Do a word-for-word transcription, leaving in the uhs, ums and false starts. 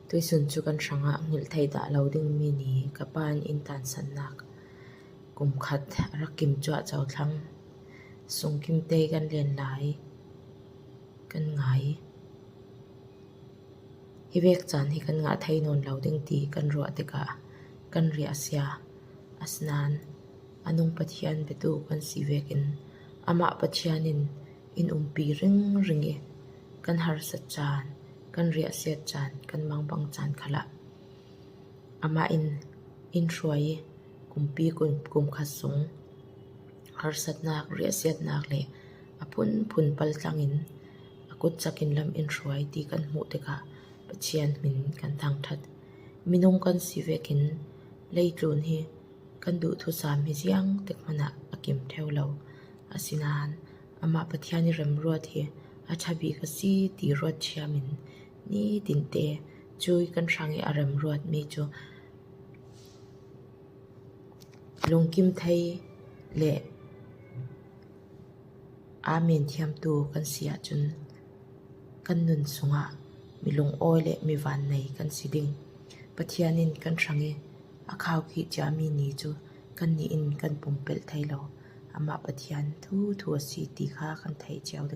Tuisun cu kan hrangah hngilh thei dah lo dingmi ni ka pa in in tansannak kum khat a rak kim cuah cothlang. Sungkimte kan len lai kan ngai. Hi vek caan hi kan ngah thei nawn lo ding ti kan ruah tikah kan riahsia. Asinain a nung Pathian biatu kan si vekin amah Pathian in in umpi ringring i kan harsat caan, kan riahsiat caan, kan mangbang caan khalah amah in in hruai i kumpi kum, kum khat sung harsatnak, riahsiatnak le a phunphun paltlangin a kutcakin lam in hruai ti kan hmuh tikah Pathian hmin kan thangṭhat. Minung kan si vekin leitlun hi kan duh thusam hi ziang tek hmanah a kim ṭheu lo. Asinain amah Pathian i remruat hi a ṭha bik a si ti ruat ṭhiamin nitinte cui kan hrang i a remruatmi cu lungkim thei le aa men thiamtu kan si ahcun kan nun sungah mi lungawi le mi vannei kan si ding. Pathian in kan hrang i a khaukhih ciami ni cu kannih in kan pumpelh thei lo. Amah Pathian thu thu a si ti kha kan theih cio ding.